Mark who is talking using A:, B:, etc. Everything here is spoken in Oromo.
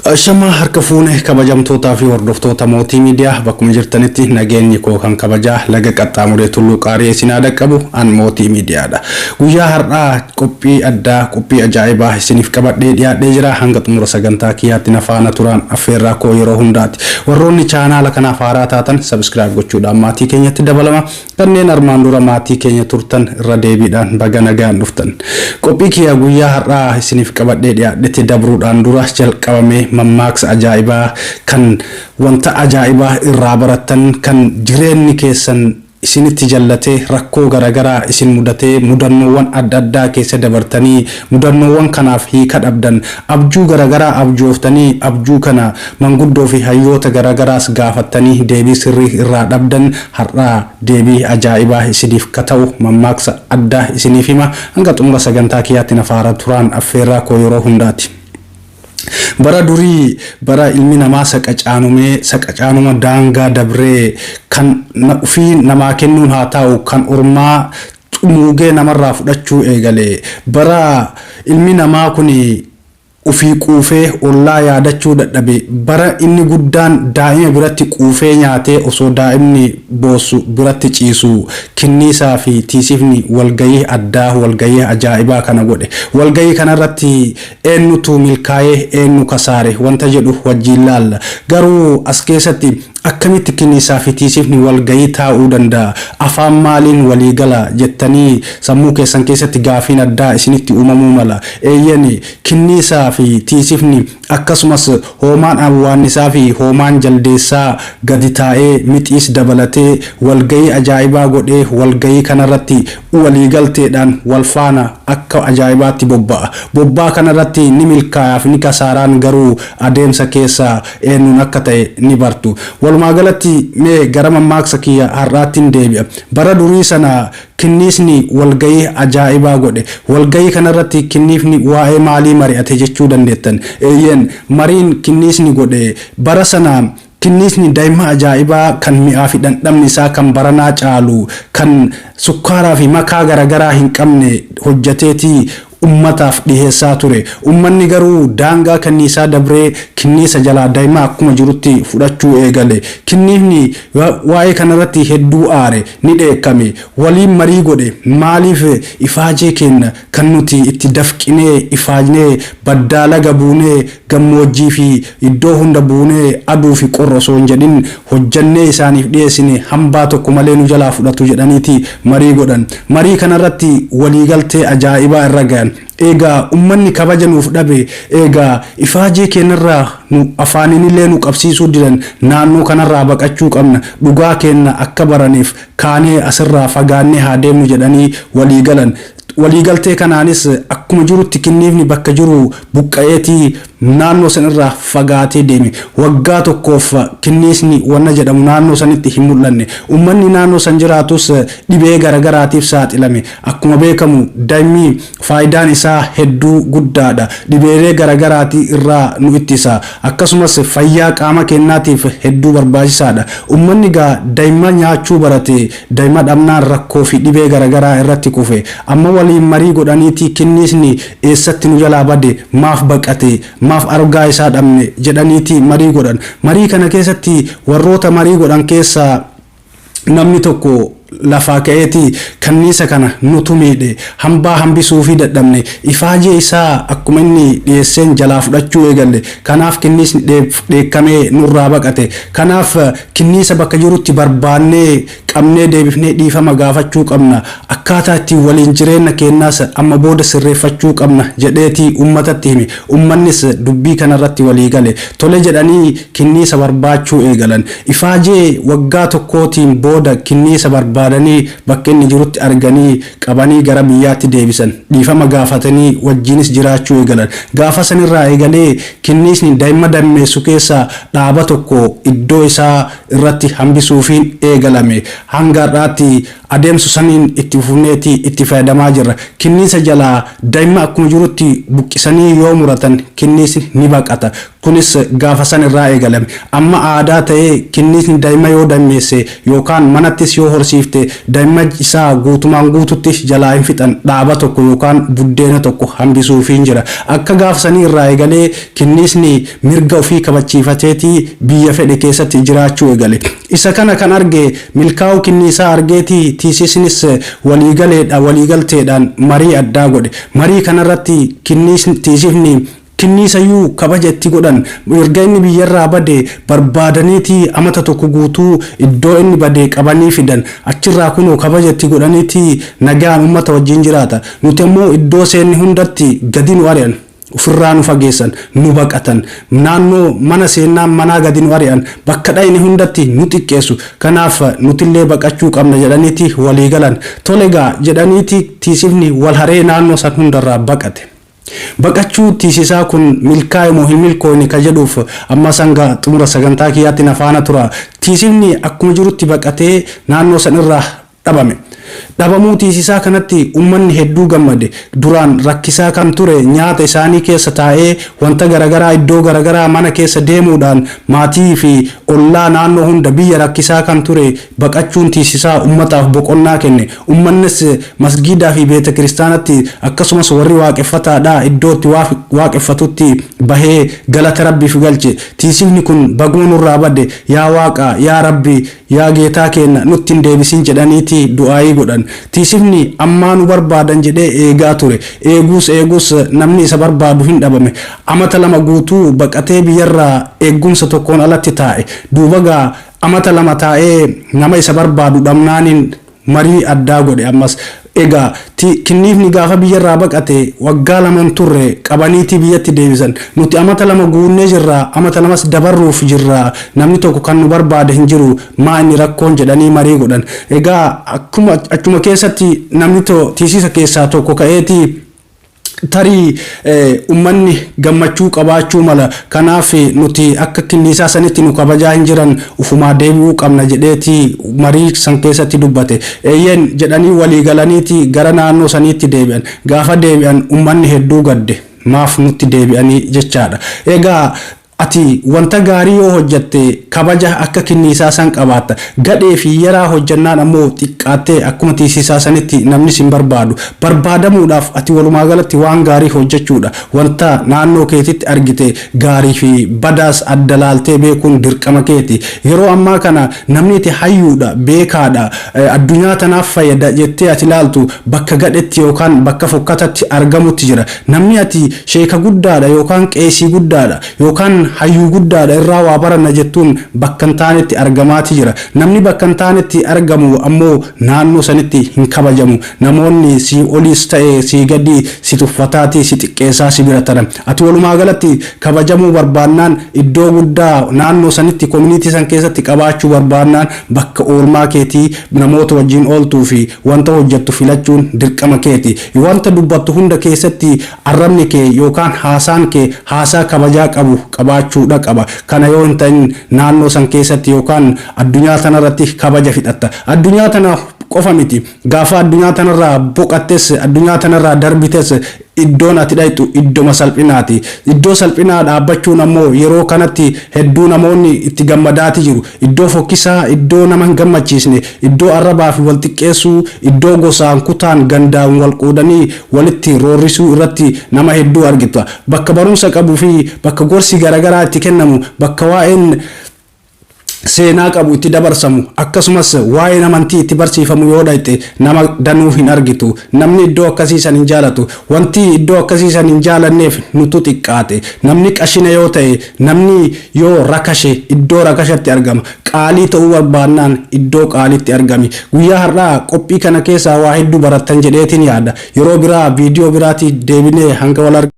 A: Ashama harka fuune kabajamtootaa fi hordoftoota Mootii Miidiyaa bakkuma jirtanitti nageenyi koo kan kabajaa laga qaxxaamuree tulluu qaarii isin haa dhaqqabu an Mootii Miidiyaadha. Guyyaa har'aa qophii addaa qophii ajaa'ibaa isiniif qabadhee dhiyaadhee jira hanga xumura sagantaa kiyyaatti na faana turaan affeerraa koo yeroo hundaati. Warroonni chaanaala kanaaf haaraa taatan subscribe gochuudhaan maatii keenyatti dabalama. Kanneen armaan dura maatii keenya turtan irra deebiidhaan baga nagaan dhuftan. Qophii kiyya guyyaa har'aa isiniif qabadhee dhiyaadhetti dabruudhaan dura jalqabamee mammaaksa ajaa'ibaa kan wanta ajaa'ibaa irraa barattan kan jireenyi keessan isinitti jallatee rakkoo garaagaraa isin mudatee mudannoowwan adda addaa keessa dabartanii mudannoowwan kanaaf hiika dhabdan abjuu garaagaraa abjooftanii abjuu kana manguddoo fi hayyoota garaagaraas gaafattanii deebii sirrii irraa dhabdan har'aa deebii ajaa'ibaa isiniif ka ta'u mammaaksa addaa isiniif hima hanga xumura sagantaa kiyyaatti na faana turaan affeerraa koo yeroo hundaati. Bara durii bara ilmi namaa saqacaanumee saqacaanuma daangaa dabree kan ofii namaa kennuun haa ta'u kan ormaa xumuugee namarraa fudhachuu eegale bara ilmi namaa kun ofii quufee ollaa yaadachuu dadhabe bara inni guddaan daa'ima biratti quufee nyaatee osoo daa'imni boossu biratti ciisu kinniisaa fi tiisifni walgayii addaa walgayii ajaa'ibaa kana godhe walgayii kanarratti eenyutu milkaa'ee eenyu kasaare wanta jedhu wajjiin laalla garuu as keessatti akkamitti kinniisaa fi tiisifni walgayii taa'uu danda'a afaan maaliin walii gala jettanii sammuu keessan keessatti gaafiin addaa isinitti uumamuu mala eeyyani kinniisaa fi tiisifni akkasumas hoomaan awwaannisaa fi hoomaan jaldeessaa gadi taa'ee mixiis dabalatee walgayii ajaa'ibaa godhee walgayii kanarratti waliigalteedhaan wal faana akka ajaa'ibaatti bobba'a. Bobbaa kanarratti ni milkaa'aaf ni kasaaraan garuu adeemsa keessa eenyuun akka ta'e ni bartu. Walumaa galatti mee gara mammaaksa kiyya har'aattiin deebi'a. Bara durii sana kinniisni walgayii ajaa'ibaa godhe. Walgayii kanarratti kinniifni waa'ee maalii mari'ate jechuu dandeettan. Eeyyeen mariin kinniisni godhe bara sana kinniisni daa'ima ajaa'ibaa kan mi'aa fi dhandhamni isaa kan baranaa caalu kan sukkaaraa fi makaa garaagaraa hin qabne hojjateetii ummataaf dhiheessaa ture. Ummanni garuu daangaa kanniisaa dabree kinniisa jalaa daa'ima akkuma jirutti fudhachuu eegale. Kinniifni waa'ee kanarratti hedduu aare ni dheekkame. Waliin marii godhe maaliif ifaajee kenna kan nuti itti dafqinee ifaajnee baddaa laga buunee gammoojjii fi iddoo hunda buunee aduu fi qorra osoo hin jedhin hojjannee isaaniif dhiyeessine hambaa tokko malee nu jalaa fudhatu jedhaniiti marii godhan. Marii kanarratti waliigaltee ajaa'ibaa irra gahan. Egaa ummanni kabaja nuuf dhabe egaa ifaajee keenyarraa nu afaaninillee nu qabsiisuu didan naannoo kanarraa baqachuu qabna dhugaa keenya akka baraniif kaanee asirraa fagaannee haa deemnu jedhanii walii galan. Waliigaltee kanaanis akkuma jirutti kinniifni bakka jiru buqqa'eetii naannoo sanirraa fagaatee deeme. Waggaa tokkoof kinniisni wanna jedhamu naannoo sanitti hin mul'anne. Ummanni naannoo san jiraatus dhibee garagaraatiif saaxilame. Akkuma beekamu daa'imni faayidaan isaa hedduu guddaadha. Dhibeelee garagaraatii irraa nu ittisa. Akkasumas fayyaa qaama keenyaatiif hedduu barbaachisaadha. Ummanni gaa daa'ima nyaachuu barate daa'ima dhabnaan rakkoo fi dhibee garagaraa irratti kufe. Amma waliin marii godhaniiti kinniisni eessatti nu jalaa bade maaf baqate maaf argaa isaa dhabne jedhaniiti marii godhan. Marii kana keessatti warroota marii godhan keessaa namni tokko lafaa ka'eeti kanniisa kana nutu miidhe hambaa hambisuu fi dadhabne ifaajee isaa akkuma inni dhiyeesseen jalaa fudhachuu eegalle kanaaf kinniisni dheekkamee nurraa baqate kanaaf kinniisa bakka jirutti barbaannee qabnee deebifnee dhiifama gaafachuu qabna akkaataa ittiin waliin jireenya keenyaas amma booda sirreeffachuu qabna jedheeti ummatatti hime ummannis dubbii kanarratti walii gale tole jedhanii kinniisa barbaachuu eegalan ifaajee waggaa tokkootiin booda kinniisa barbaadanii bakka inni jirutti arganii qabanii gara biyyaatti deebisan dhiifama gaafatanii wajjinis jiraachuu eegalan gaafa sanirraa eegalee kinniisni daa'ima dammeessu keessaa dhaaba tokko iddoo isaa irratti hambisuufiin eegalame. Hanga har'aatti adeemsa saniin itti fufneeti itti fayyadamaa jirra. Kinniisa jalaa daa'ima akkuma jirutti buqqisanii yoo muratan kinniisni ni baqata. Kunis gaafa san irraa eegalame. Amma aadaa ta'ee kinniisni daa'ima yoo dammeesse yookaan manattis yoo horsiifte daa'ima isaa guutumaan guututti jalaa hin fixan, dhaaba tokko yookaan buddeena tokko hambisuufiin jira. Akka gaafa sanii irraa eegalee kinniisni mirga ofii kabachiifateeti biyya fedhe keessatti jiraachuu eegale. Isa kana kan arge, milkaa'uu kinniisaa argeeti tiisisnis waliigaleedha waliigalteedhaan marii addaa godhe. Marii kanarratti kinniisni tiisifni kinniisayyuu kabaja itti godhan. Erga inni biyyarraa bade barbaadaniiti amata tokko guutuu iddoo inni bade qabanii fidan. Achirraa kunoo kabaja itti godhaniiti nagaan ummata wajjin jiraata. Nuti ammoo iddoo seenni hundatti gadi nu ari'an. Ofirraa nu fageessan, nu baqatan. Naannoo mana seennaan manaa gadi nu ari'an. Bakka dhayne hundatti nu xiqqeessu. Kanaaf nutillee baqachuu qabna jedhaniiti walii galan. Tole egaa jedhaniiti tiisifni wal haree naannoo san hundarraa baqate. Baqachuu tiisisaa kun milkaa'e moo hin milkooyne ka jedhuuf ammas hanga xumura sagantaa kiyyaatti na faana tura. Tiisifni akkuma jirutti baqatee naannoo san irraa dhabame. Dhabamuu tiisisaa kanatti ummanni hedduu gammade. Duraan rakkisaa kan ture, nyaata isaanii keessa taa'ee wanta garagaraa iddoo garagaraa mana keessa deemuudhaan maatii fi ollaa naannoo hunda biyya rakkisaa kan ture, baqachuun tiisisaa ummataaf boqonnaa kenne. Ummannis masgiidaa fi beeta kiristaanatti akkasumas warri waaqeffataadhaa iddoo itti waaqeffatutti bahee galata Rabbiif galche. Tiisifni kun baguma nurraa bade, yaa Waaqa, yaa Rabbi, yaa geetaa keenna, nutti hin deebisin jedhaniiti du'aayii godhan. Tiisifni ammaa nu barbaadan jedhee eegaa ture. Eeguus eeguus namni isa barbaadu hin dhabame. Amata 2 guutuu baqatee biyyarraa eeggumsa tokkoon alatti taa'e. Duubagaa amata 2 taa'ee nama isa barbaadu dhabnaaniin marii addaa godhe ammas. Egaa kinniifni gaafa biyyarraa baqate waggaa 2 hin turre, qabaniitii biyyatti deebisan. Nuti amata 2 guunnee jirra, amata 2s dabarruuf jirra, namni tokko kan nu barbaade hin jiru, maa inni rakkoon jedhanii marii godhan. Egaa akkuma achuma keessatti namni tiisisa keessaa tokko ka'eetii, tarii ummanni gammachuu qabaachuu mala, kanaaf nuti akka kinniisaa sanitti nu kabajaa hin jiran, ufumaa deebi'uu qabna jedheeti marii san keessatti dubbate. Eeyyeen jedhanii walii galaniiti gara naannoo saniitti deebi'an. Gaafa deebi'an ummanni hedduu gadde, maaf nutti deebi'anii jechaadha. Egaa ati wanta gaarii yoo hojjatte kabaja akka kinniisaa san qabaatta. Gadhee fi yaraa hojjannaan ammoo xiqqaattee akkuma tiisisaa sanitti namni sin barbaadu. Barbaadamuudhaaf ati walumaa galatti waan gaarii hojjechuudha. Wanta naannoo keetitti argite gaarii fi badaas adda laaltee beekuun dirqama keeti. Yeroo ammaa kana namni ati hayyuudha, beekaadha, addunyaa tanaaf fayyada jettee ati ilaaltu bakka gadhetti yookaan bakka fokkatatti argamutti jira. Namni ati sheeka guddaadha yookaan qeesii guddaadha yookaan hayyuu guddaadha, irraa waa baranna jettuun bakka hin taanetti argamaati jira. Namni bakka hin taanetti argamu ammoo naannoo sanitti hin kabajamu. Namoonni si oliis ta'e si gadi si tuffataati, si xiqqeessaa si bira taran. Ati walumaa galatti kabajamuu barbaannaan, iddoo guddaa naannoo sanitti community san keessatti qabaachuu barbaannaan, bakka oolmaa keetii, namoota wajjin ooltuu fi wanta hojjettu filachuun dirqama keeti. Wanta dubbattu hunda keessatti arrabni kee yookaan haasaan kee haasaa kabajaa qabu qabaachuudha qaba. Kana yoo hin ta'in naannoo san keessatti yookaan addunyaa tanarratti kabaja fixatta. Addunyaa tana qofa miti. Gaafa addunyaa tanarraa boqattes, addunyaa tanarraa darbites, iddoon ati dhayxu iddoma salphinaati. Iddoo salphinaa dhaabbachuun ammoo yeroo kanatti hedduu namoonni itti gammadaati jiru. Iddoo fokkisaa, iddoo nama hin gammachiisne, iddoo arrabaa fi wal xiqqeessuu, iddoo gosaan, kutaan, gandaan wal qoodanii walitti roorrisuu irratti nama hedduu argita. Bakka barumsa qabuu fi bakka gorsi garaagaraa itti kennamu, bakka waa'een seenaa qabu itti dabarsamu, akkasumas waa'een amantii itti barsiifamu yoo dhayxe nama danuu hin argitu. Namni iddoo akkasii san hin jaalatu. Wanti iddoo akkasii san hin jaalanneef nutu xiqqaate. Namni qashina yoo ta'e, namni yoo rakashe iddoo rakashatti argama. Qaalii ta'uu barbaannaan iddoo qaaliitti argami. Guyyaa har'aa qophii kana keessaa waa hedduu barattan jedheetiin yaada. Yeroo biraa viidiyoo biraatti deebinee hanga wal arginu.